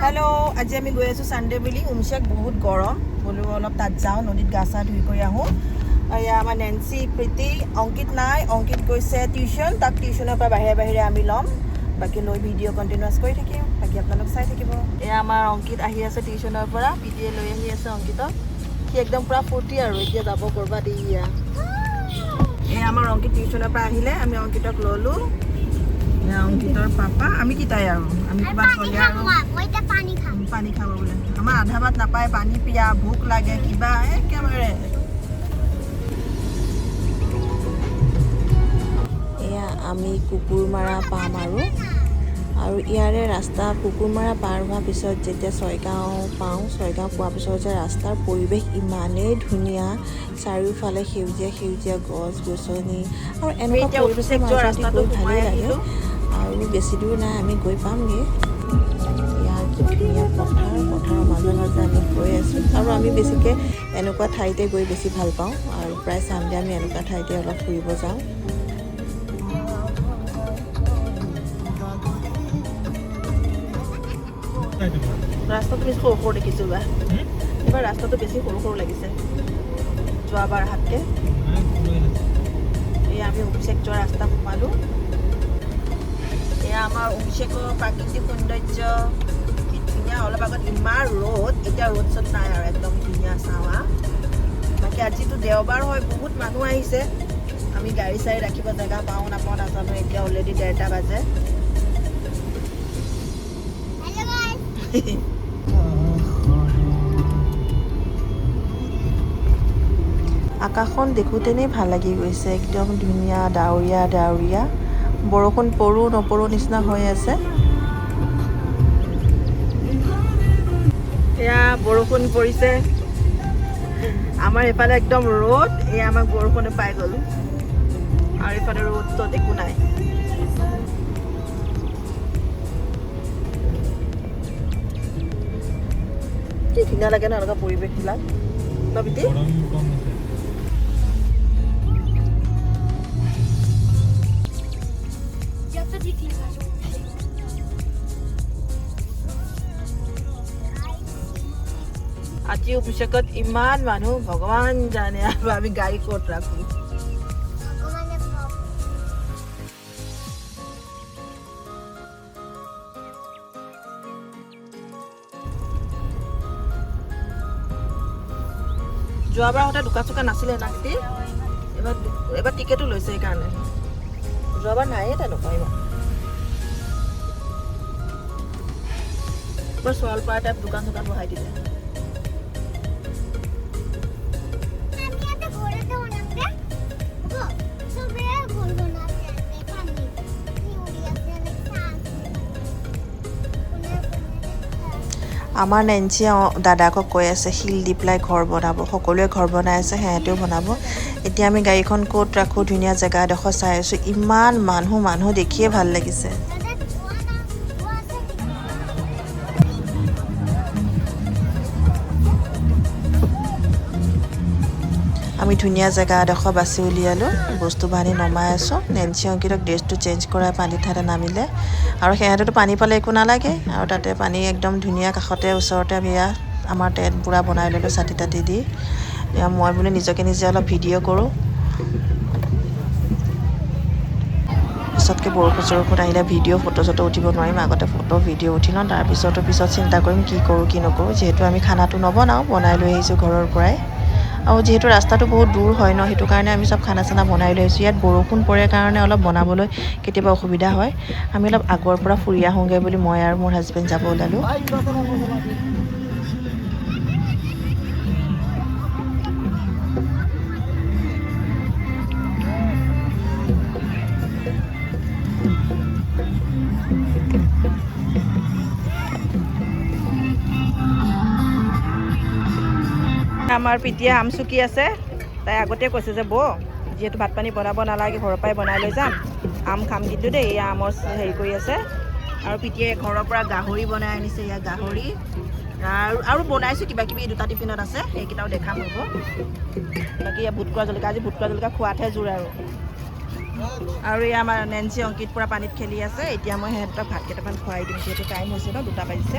Hello', আজি আমি গৈ আছোঁ ছানডে বুলি। উমচেক বহুত গৰম, বোলো অলপ তাত যাওঁ, নদীত গা চা ধুই কৰি আহোঁ। এয়া আমাৰ নেন্সি, প্ৰীতি, অংকিত নাই, অংকিত গৈছে টিউশ্যন। তাক টিউশ্যনৰ পৰা বাহিৰে বাহিৰে আমি ল'ম, বাকী লৈ ভিডিঅ' কণ্টিনিউৱাছ কৰি থাকিম। বাকী আপোনালোক চাই থাকিব। এয়া আমাৰ অংকিত আহি আছে টিউশ্যনৰ পৰা, প্ৰীতিয়ে লৈ আহি আছে অংকিতক। সি একদম পূৰা ফূৰ্তি আৰু এতিয়া যাব ক'ৰবাত। এয়া এয়া আমাৰ অংকিত টিউশ্যনৰ পৰা আহিলে, আমি অংকিতক ল'লোঁ। এয়া অংকিতৰ পাপা, আমি কেইটাই আৰু আমি ক'ৰবাত গ'লে আৰু পানী খাম। পানী খাব বোলে। আমাৰ আধা ভাত নাপায়, পানী পিয়া, ভোক লাগে কিবা একেবাৰে। এয়া আমি কুকুৰমাৰা পাম আৰু আৰু ইয়াৰে ৰাস্তা কুকুৰমাৰা পাৰ হোৱাৰ পিছত যেতিয়া ছয়গাঁও পাওঁ, ছয়গাঁও পোৱাৰ পিছত যে ৰাস্তাৰ পৰিৱেশ ইমানেই ধুনীয়া, চাৰিওফালে সেউজীয়া সেউজীয়া গছ গছনি আৰু আমি এনেকুৱা এতিয়া পৰিৱেশৰ অভিষেক যোৱা মাজেদি ৰাস্তাটো গৈ সোমাই ভালেই লাগে। আহিলোঁ। আৰু বেছি দূৰ নাই, আমি গৈ পামগৈ। ইয়াৰ কি ধুনীয়া পথাৰ, পথাৰৰ মাজে মাজে আমি গৈ আছোঁ। আৰু আমি বেছিকৈ এনেকুৱা ঠাইতে গৈ বেছি ভাল পাওঁ আৰু প্ৰায় চানডে আমি এনেকুৱা ঠাইতে অলপ ফুৰিব যাওঁ। ৰাস্তাটো বেছি সৰু সৰু দেখিছোঁ এইবাৰ। এইবাৰ ৰাস্তাটো বেছি সৰু সৰু লাগিছে যোৱাবাৰ হাতকে। এই আমি অভিষেক যোৱা ৰাস্তা সোমালোঁ। এয়া আমাৰ অভিষেকৰ প্ৰাকৃতিক সৌন্দৰ্য, কি ধুনীয়া। অলপ আগত ইমান ৰ'দ, এতিয়া ৰ'দ চ'দ নাই আৰু একদম ধুনীয়া চাৱা। বাকী আজিতো দেওবাৰ হয়, বহুত মানুহ আহিছে। আমি গাড়ী চাড়ী ৰাখিব জেগা পাওঁ নাপাওঁ নাজানো। এতিয়া অলৰেডি 1:30 বাজে। Hello guys. আকাশখন দেখোঁতেনেই ভাল লাগি গৈছে, একদম ধুনীয়া ডাৱৰীয়া ডাৱৰীয়া, বৰষুণ পৰোঁ নপৰোঁ নিচিনা হৈ আছে। এয়া বৰষুণ পৰিছে। আমাৰ এইফালে একদম ৰ'দ, এয়া আমাক বৰষুণে পাই গ'ল। আৰু এইফালে ৰ'দ ত'ত একো নাই। কি ধুনীয়া লাগে ন এনেকুৱা পৰিৱেশবিলাক ন বিটি? গৰম কম আছে। যত ঠিক লাগা। আজি অভিষেকত ইমান মানুহ, ভগৱান জানে আৰু আমি গাড়ী ক'ত ৰাখোঁ। ভগৱানে পাব। যোৱাবাৰ সদায় দোকান চোকান নাছিলে না খেতি, এইবাৰ টিকেটো লৈছে সেইকাৰণে। যোৱাবাৰ নায়ে তেনেকুৱা ইমান। এইবাৰ চৰালপাৰা টাইপ দোকান চোকান বহাই দিলে। আমি এটা ঘৰ এটা বনাম দে। হ'ব? চবে ঘৰ বনাইছে ইয়াতে পানীত। উৰি আছে, এনেকে চাহ আছে। কোনে কোনে। আমাৰ নেঞ্চিয়ে দাদাকক কৈ আছে শিল দি পেলাই ঘৰ বনাব। সকলোৱে ঘৰ বনাই আছে, সিহঁতেও বনাব। এতিয়া আমি গাড়ীখন ক'ত ৰাখোঁ ধুনীয়া জেগা এডোখৰ চাই আছোঁ। ইমান মানুহ, মানুহ দেখিয়ে ভাল লাগিছে। দাদা ধোৱা না ধোৱা আছে নেকি? আমি ধুনীয়া জেগা এডোখৰ বাছি উলিয়ালোঁ, বস্তু বাহানি নমাই আছোঁ। নেঞ্চি অংকিতক ড্ৰেছটো চেঞ্জ কৰাই পানীত ঠাইতে নামিলে আৰু সিহঁতেতো পানী পালে একো নালাগে। আৰু তাতে পানী একদম ধুনীয়া কাষতে ওচৰতে আমি এয়া আমাৰ টেণ্ট পূৰা বনাই ল'লোঁ ছাতি তাতি দি। এয়া মই বোলো নিজকে নিজে অলপ ভিডিঅ' কৰোঁ, পিছতকৈ বৰষুণ চৰষুণ আহিলে ভিডিঅ' ফটো চটো উঠিব নোৱাৰিম। আগতে ফটো ভিডিঅ' উঠি লওঁ, তাৰপিছতো পিছত চিন্তা কৰিম কি কৰোঁ কি নকৰোঁ। যিহেতু আমি খানাটো নবনাওঁ, বনাই লৈ আহিছোঁ ঘৰৰ পৰাই। আৰু যিহেতু ৰাস্তাটো বহুত দূৰ হয় ন, সেইটো কাৰণে আমি চব খানা চানা বনাই লৈ আহিছোঁ। ইয়াত বৰষুণ পৰে কাৰণে অলপ বনাবলৈ কেতিয়াবা অসুবিধা হয়। আমি অলপ আগৰ পৰা ফুৰি আহোঁগৈ বুলি মই আৰু মোৰ হাজবেণ্ড যাব ওলালোঁ। আমাৰ পিতিয়ে আম চুকি আছে। তাই আগতে কৈছে যে বৌ, যিহেতু ভাত পানী বনাব নালাগে, ঘৰৰ পৰাই বনাই লৈ যাম, আম খাম কিন্তু দেই। এয়া আমৰ হেৰি কৰি আছে। আৰু পিতিয়ে ঘৰৰ পৰা গাহৰি বনাই আনিছে, এয়া গাহৰি আৰু বনাইছোঁ কিবা কিবি, দুটা টিফিনত আছে, সেইকেইটাও দেখাম ৰ'ব। বাকী এয়া ভোট কৰা জলকীয়া, আজি ভোট কৰা জলকীয়া খোৱাতহে জোৰ আৰু। আৰু এয়া আমাৰ নেঞ্চি অংকিত পূৰা পানীত খেলি আছে। এতিয়া মই সিহঁতক ভাত কেইটামান খুৱাই দিম, যিহেতু টাইম হৈছে ন, 2টা বাজিছে।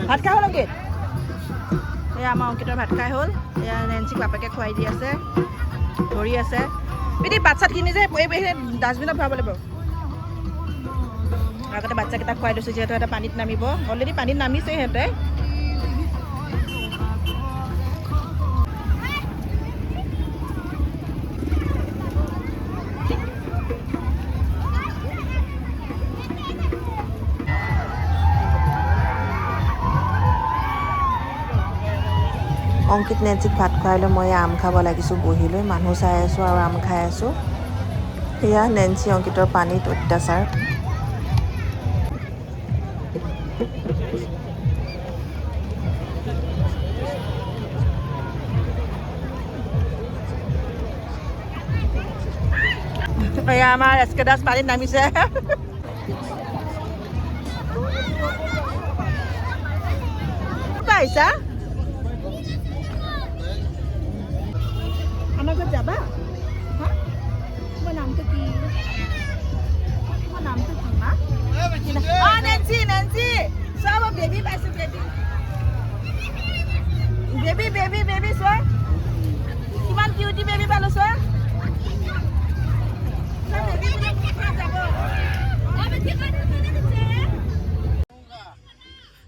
ভাত খাই হ'ল অংকিত? এয়া আমাৰ অংকিতৰ ভাত খাই হ'ল। এয়া নেঞ্চিক বাপেকে খুৱাই দি আছে, ধৰি আছে। পিটি বাচ্ছাত চাত যে এই ডাষ্টবিনত ভৰাব লাগিব। আগতে বাচ্ছাকেইটাক খুৱাই লৈছোঁ, যিহেতু সিহঁতে পানীত নামিব। অলৰেডি পানীত নামিছে সিহঁতে। অংকিত নেঞ্চিক ভাত খুৱাই লৈ মই আম খাব লাগিছোঁ বহি লৈ, মানুহ চাই আছোঁ আৰু আম খাই আছোঁ। এয়া নেঞ্চি অংকিতৰ পানীত অত্যাচাৰ। এয়া আমাৰ এছ কে দাস পানীত নামিছে। আহিছা আমাৰ ঘৰত যাবা? হা, তোমাৰ নামটো কি? তোমাৰ নামটো কি মা? অ নেঞ্চি, নেঞ্চি চোৱা, মই বেবী পাইছোঁ, বেবী বেবী বেবী বেবী চোৱা কিমান কিউটি বেবী পালোঁ চোৱা।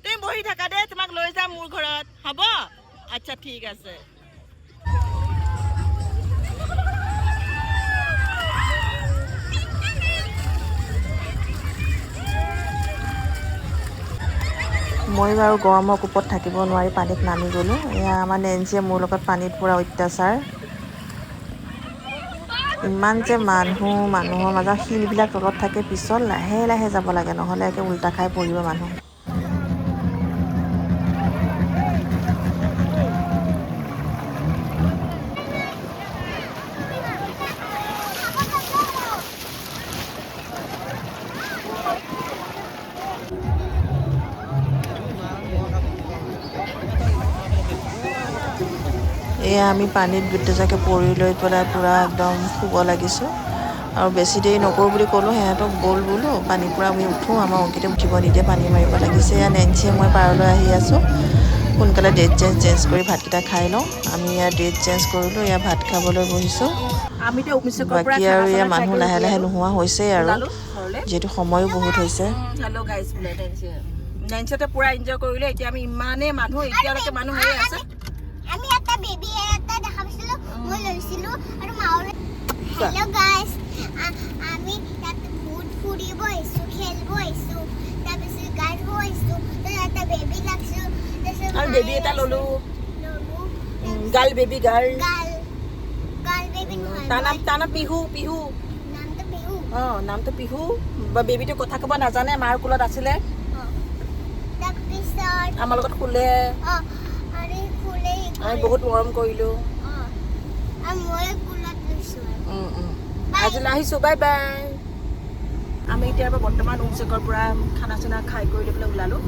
তুমি বহি থাকা দেই, তোমাক লৈ যাম মোৰ ঘৰত, হ'ব? আচ্ছা ঠিক আছে। মই বাৰু গৰমৰ কোপত থাকিব নোৱাৰি পানীত নামি গ'লোঁ। এয়া আমাৰ নেঞ্চিয়ে মোৰ লগত পানীত পূৰা অত্যাচাৰ। ইমান যে মানুহৰ মাজত শিলবিলাক তলত থাকে, পিছত লাহে লাহে যাব লাগে, নহ'লে একে উল্টা খাই পৰিব মানুহ। এয়া আমি পানীত গোটেইজাকে পৰি লৈ পেলাই পূৰা একদম শুব লাগিছোঁ। আৰু বেছি দেৰি নকৰোঁ বুলি ক'লোঁ সিহঁতক, ব'ল বোলো পানীৰ পৰা আমি উঠোঁ। আমাৰ অংকিতে উঠিব নিদিয়ে, পানী মাৰিব লাগিছে। এয়া নেঞ্চিয়ে মই পাৰলৈ আহি আছোঁ। সোনকালে ড্ৰেছ চেঞ্জ কৰি ভাতকেইটা খাই লওঁ। আমি ইয়াৰ ড্ৰেছ চেঞ্জ কৰিলোঁ, ইয়াৰ ভাত খাবলৈ বহিছোঁ। বাকী আৰু ইয়াৰ মানুহ লাহে লাহে নোহোৱা হৈছেই আৰু, যিহেতু সময়ো বহুত হৈছে। হেল্ল' গাইজ বোলে নেঞ্চিয়ে, নেঞ্চিহঁতে পূৰা এনজয় কৰিলে। এতিয়া আমি ইমানেই মানুহ, এতিয়ালৈকে মানুহ হৈয়ে আছে। আমি এটা বেবী এটা দেখা পাইছিলো, মই লৈছিলো আৰু মাও। হেল্ল' গাইজ, আমি ইয়াত বহুত ফুৰিব আহিছোঁ, খেলিব আহিছোঁ, তাৰপিছত গা ধুব আহিছোঁ, এটা বেবী লাগছোঁ, আৰু বেবী এটা ল'লো, girl baby, girl girl baby নহয়, তাৰ নাম পিহু। পিহু নামটো পিহু। অ নামটো পিহু। বেবীটো কথা ক'ব নাজানে, মাৰ কোলত আছিলে। তাৰপিছত আমাৰ লগত শুলে, আমি বহুত মৰম কৰিলোঁ। আজিলৈ আহিছোঁ, বাই বাই। আমি এতিয়া বৰ্তমান উমচেকৰ পৰা খানা চানা খাই কৰি লৈ পেলাই ওলালোঁ।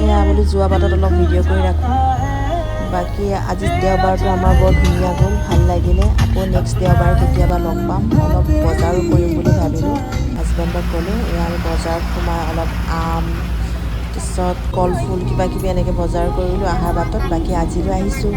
এয়া বোলো যোৱা বাটত অলপ ভিডিঅ' কৰি ৰাখোঁ। বাকী আজি দেওবাৰটো আমাৰ বৰ ধুনীয়া গ'ল, ভাল লাগিলে। আকৌ নেক্সট দেওবাৰে কেতিয়াবা লগ পাম। অলপ বজাৰো কৰিম বুলি ভাবিলোঁ, হাজবেণ্ডক ক'লোঁ। এয়া আমি বজাৰত সোমাই অলপ আম, পিছত কলফুল কিবা কিবি এনেকৈ বজাৰ কৰিলোঁ অহাৰ বাটত। বাকী আজিলৈ আহিছোঁ।